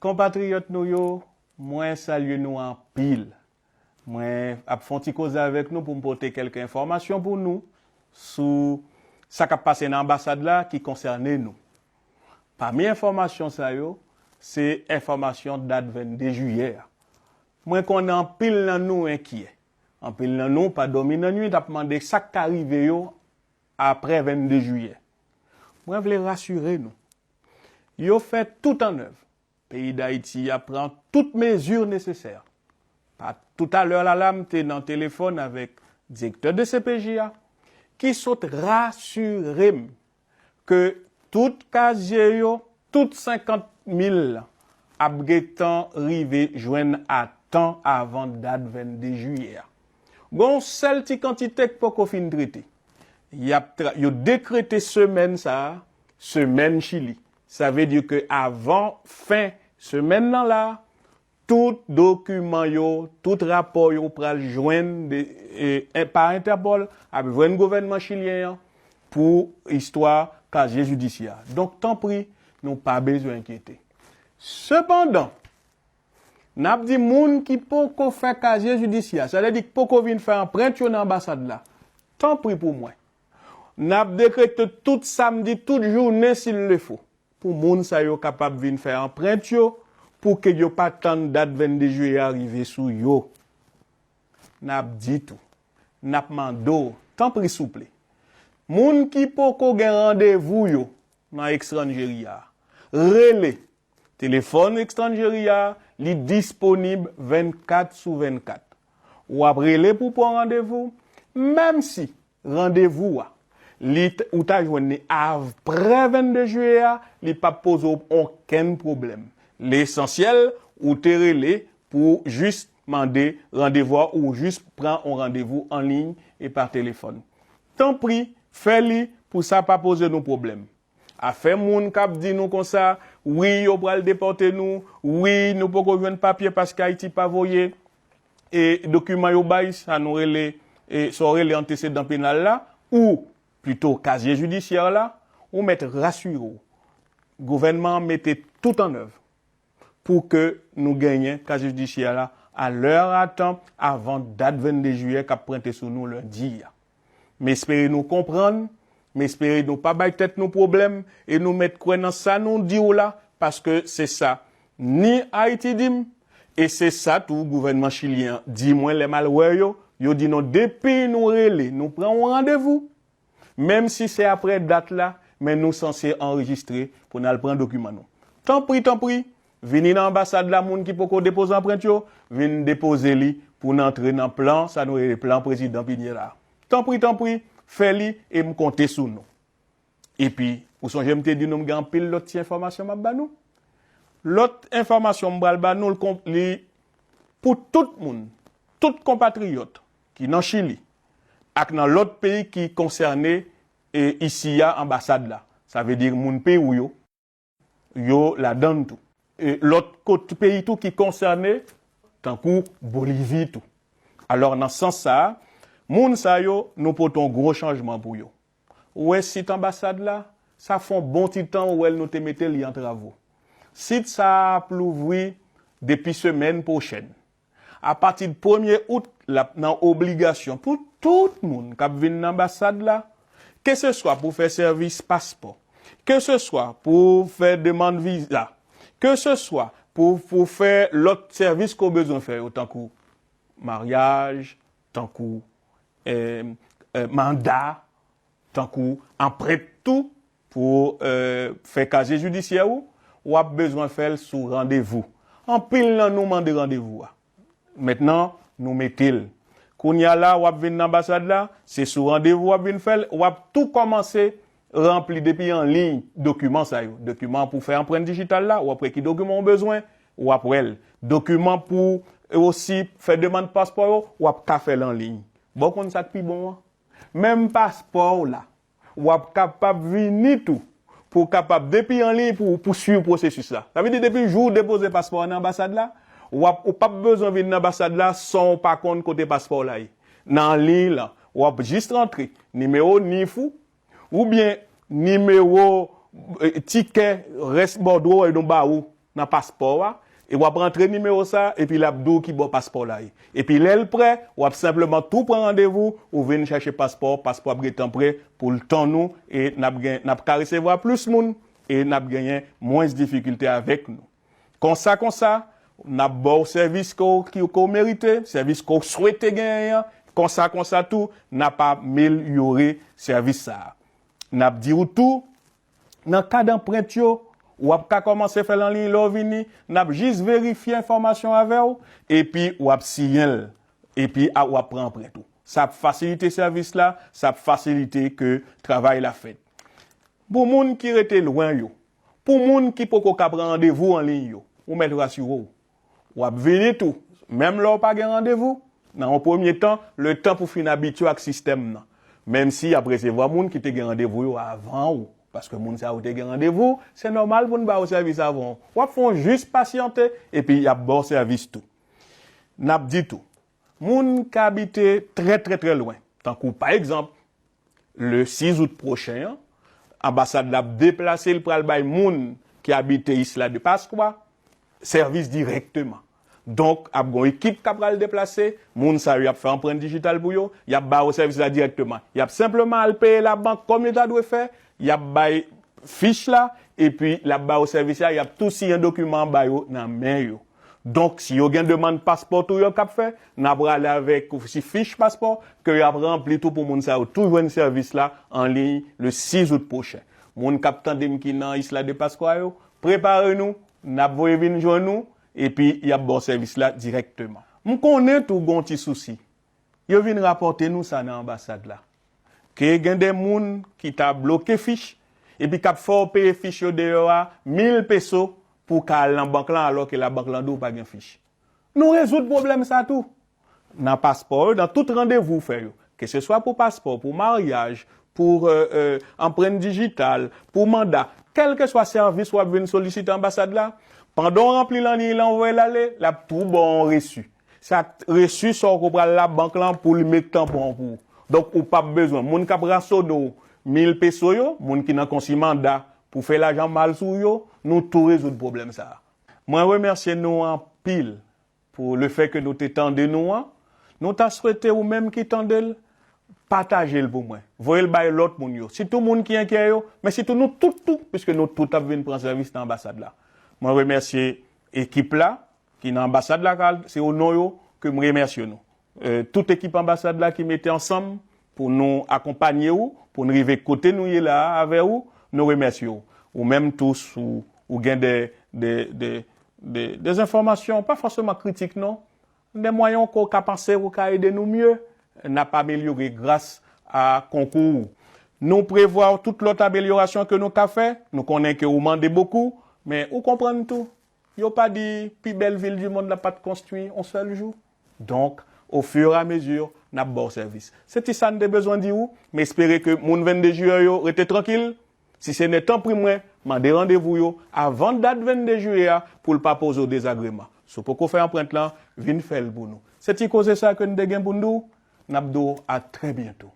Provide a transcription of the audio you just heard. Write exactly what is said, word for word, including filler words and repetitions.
Konpatriyòt nou yo, mwen salye nou anpil. Mwen ap fè yon ti koze avèk nou pou m pote kèlke enfòmasyon pou nou sou sa k ap pase nan anbasad la ki konsène nou. Pami enfòmasyon sa yo, se enfòmasyon dat vennde jiyè a. Mwen konnen anpil nan nou enkyè. Anpil nan nou pa dòmi nan nuit ap mande sa k ka rive yo apre vennde jiyè. Mwen vle rasire nou. Yo fè tout an èv. Peyi Dayiti a pran tout mezi nesesè. Pa toutalè la la, m te nan telefòn avèk direktè de C P J a, ki sot rasire m ke tout kazye yo, tout senkant mil ap gentan rive jwenn a tan avan dat vennde jiyè a. Gen yon sèl ti kantite k poko fin trete. Y ap tra-, yo dekrete semèn sa a, semèn Chili. Sa vle di ke avan fen semèn nan la, tout dokiman yo, tout rapò yo pral jwenn de, e, e, pa Entèpòl, ap jwenn gouvènman chilyen an pou istwa kazye jidisyè a. Donk, tanpri, nou pa bezwen enkyete. Sepandan, n ap di moun ki poko fè kazye jidisyè a, sa vle di ki poko vin fè anprent yo nan anbasad la, tanpri pou mwen. N ap dekrete tout samdi, tout jounen, s'il le faut, pou moun sa yo kapab vin fè anprent yo, pou ke yo pa tann dat vennde jiyè a rive sou yo. N ap di tou, n ap mande w, tanpri souple, moun ki poko gen randevou yo nan Ekstranjeri a, rele. Telefòn Ekstranjeri a, li disponib vennkat sou vennkat. W ap rele pou pran randevou, menm si randevou a, li t-, ou ta jwenn li apre vennde jiyè a, li p ap poze w okenn pwoblèm. Lesansyèl, ou te rele pou jis mande randevou a, ou jis pran yon randevou an liy e pa telefòn. Tanpri, fè li pou sa pa poze nou pwoblèm. Afè moun k ap di nou konsa, wi, yo pral depòte nou, wi, nou poko jwenn papye paske Ayiti pa voye e dokiman yo bay, sa nou rele, e sa w rele antesedan penal la, ou plito kazye jidisyè la, ou mèt rasire w. Gouvènman an mete tout an èv pou ke nou genyen kazye jidisyè la a lè a tan avan dat vennde jiyè k ap pwente sou nou lendi a. M espere nou konprann, m espere nou pa bay tèt nou pwoblèm e nou mèt kwè nan sa nou di w la, paske se sa ni Ayiti di m, e se sa tou gouvènman chilyen an di mwen lè m al wè yo, yo di nou depi nou rele, nou pran yon randevou, menm si se apre dat la, men nou sanse anrejistre pou n al pran dokiman nou. Tanpri, tanpri, vini nan anbasad la, moun ki poko depoze anprent yo, vin depoze li pou n antre nan plan, sa nou rele plan prezidan Piñera a. Tanpri, tanpri, fè li e m konte sou nou. Epi, ou sonje m te di nou m gen anpil lòt ti enfòmasyon m ap ba nou? Lòt enfòmasyon m pral ba nou, l kon-, li pou tout moun, tout konpatriyòt ki nan Chili ak nan lòt peyi ki konsène, e, isi a, anbasad la. Sa vle di moun peyi w yo, yo ladan l tou. E lòt kot peyi tou ki konsène, tankou Bolivi tou. Alò, nan sans sa a, moun sa yo, nou pote yon gwo chanjman pou yo. Ou wè sit anbasad la, sa fè yon bon ti tan ou wè l nou te mete li an travo. Sit sa a ap louvri depi semèn pwochèn. Apati de premye out, l ap nan obligasyon pou tout moun k ap vin nan anbasad la, keseswa pou fè sèvis paspò, keseswa pou fè demann viza, keseswa pou, pou fè lòt sèvis ke w bezwen fè yo, tankou maryaj, tankou, eh, eh, manda, tankou anprent tou, pou, eh, fè kazye jidisyè ou, w ap bezwen fè l sou randevou. Anpil nan nou mande randevou a. Mentnan, nou mete l. Kounye a la, w ap vin nan anbasad la, se sou randevou w ap vin fè l, w ap tou kòmanse ranpli depi an liy dokiman sa yo. Dokiman pou fè anprent dijital la, w ap wè ki dokiman w bezwen, w ap wè l. Dokiman pou osi fè demann paspò yo, w ap ka fè l an liy. Bon, w konn sa k pi bon an? Menm paspò w la, w ap kapab vini tou pou w kapab, depi an liy pou, pou swiv pwosesis la. Sa vle di, depi jou w depoze paspò a nan anbasad la, w ap, ou p ap bezwen vin nan anbasad la san w pa konn kote paspò w la ye. Nan liy lan, w ap jis rantre nimewo nif ou, oubyen nimewo, eh, tikè rès bòdwo yo ba ou nan paspò a, e w ap rantre nimewo sa, epi l ap di w ki bò paspò w la ye. Epi lè l prè, w ap senpleman tou pran randevou, ou vin chèche paspò, paspò ap gentan prè pou l tann ou, e n ap gen, n ap ka resevwa plis moun, e n ap genyen mwens difikilte avèk nou. Konsa, konsa, n ap ba w sèvis ke w, ke w merite, sèvis ke w swete genyen an, konsa, konsa tou, n ap amelyore sèvis sa a. N ap di w tou, nan kad anprent yo, w ap ka kòmanse fè l an liy lè w vini, n ap jis verifye enfòmasyon avè w, epi w ap siyen l, epi a, w ap pran anprent ou. Sa ap fasilite sèvis la, sa ap fasilite ke travay la fèt. Pou moun ki rete lwen yo, pou moun ki poko ka pran randevou an liy yo, ou mèt rasire w. W ap vini tou, menm lè w pa gen randevou, nan yon premye tan, letan pou fin abitye w ak sistèm nan. Menm si y ap resevwa moun ki te gen randevou yo avan w, paske moun sa yo te gen randevou, se nòmal pou n ba yo sèvis avan w. W ap fè w jis pasyante, epi y ap ba w sèvis tou. N ap di tou, moun k abite trè, trè, trè lwen, tankou pa egzanp, le sis out pwochen an, anbasad la ap deplase, l pral bay moun ki abite Isla de Pascua sèvis dirèkteman. Donk, ap gen yon ekip k ap pral deplase, moun sa yo y ap fè anprent dijital pou yo, y ap ba yo sèvis la dirèkteman. Y ap senpleman al peye labank kòm yo ta dwe fè, y ap bay fich la, epi l ap ba yo sèvis la, y ap tou siyen dokiman an ba yo nan men yo. Donk, si yo gen demann paspò tou yo k ap fè, n ap rale avèk ou si fich paspò ke y ap ranpli tou pou moun sa yo tou jwenn sèvis la an liy le sis out pwochen. Moun k ap tande m ki nan Isla de Pascua yo, prepare nou, n ap voye vin jwenn ou, epi y ap ba w sèvis la dirèkteman. M konnen tou gon ti sousi. Yo vin rapòte nou sa nan anbasad la. Ke gen de moun ki ta bloke fich, epi k ap fè w peye fich yo deyò a mil peso pou w ka al nan bank lan, alò ke labank lan di w pa gen fich. Nou rezoud pwoblèm sa tou. Nan paspò yo, nan tout randevou w fè yo, keseswa pou paspò, pou maryaj, pou, euh, euh, anprent dijital, pou manda, kèlkeswa sèvis w ap vin solisite anbasad la, pandan w ranpli l an liy lan, w voye l ale, l ap tou ba w yon resi. Sa resi sa w ko pral labank lan pou li met tanpon an pou ou. Donk, ou p ap bezwen. Moun k ap ransone w mil peso yo, moun ki nan konsi manda pou fè lajan mal sou yo, nou tou rezoud pwoblèm sa a. Mwen remèsye nou anpil pou lefètke nou te tande nou an. Nou ta swete ou menm ki tande l, pataje l pou mwen. Voye l bay lòt moun yo. Sitou moun ki enkyè yo, men sitou nou tout tou, piske nou tout ap vin pran sèvis nan anbasad la. Mwen remèsye ekip la, ki nan anbasad la, kal, se o non yo ke m remèsye nou. Euh, tout ekip anbasad la ki mete ansanm pou nou akonpanye w, pou n rive kote nou ye la a avè w, nou remèsye w. Ou menm tou, si w gen de, de, de, de, de enfòmasyon, pa fòseman kritik non, de mwayen ke w ka panse ou ka ede nou mye, n ap amelyore gras a konkou w. Nou prevwa tout lòt amelyorasyon ke nou ka fè, nou konnen ke ou mande bokou, men ou konprann tou. Yo pa di pi bèl vil di mond la pa t konstwi yon sèl jou. Donk, au fur et à mesure, n ap ba w sèvis. Se ti sa n te bezwen di w, m espere ke moun vennde jiyè yo rete trankil. Si se nè tanpri mwen, mande randevou yo avan dat vennde jiyè a pou l pa poze w dezagreman. Si w poko fè anprent lan, vin fè l pou nou. Se ti koze sa ke n te gen pou n di w, n ap di w a trè byento.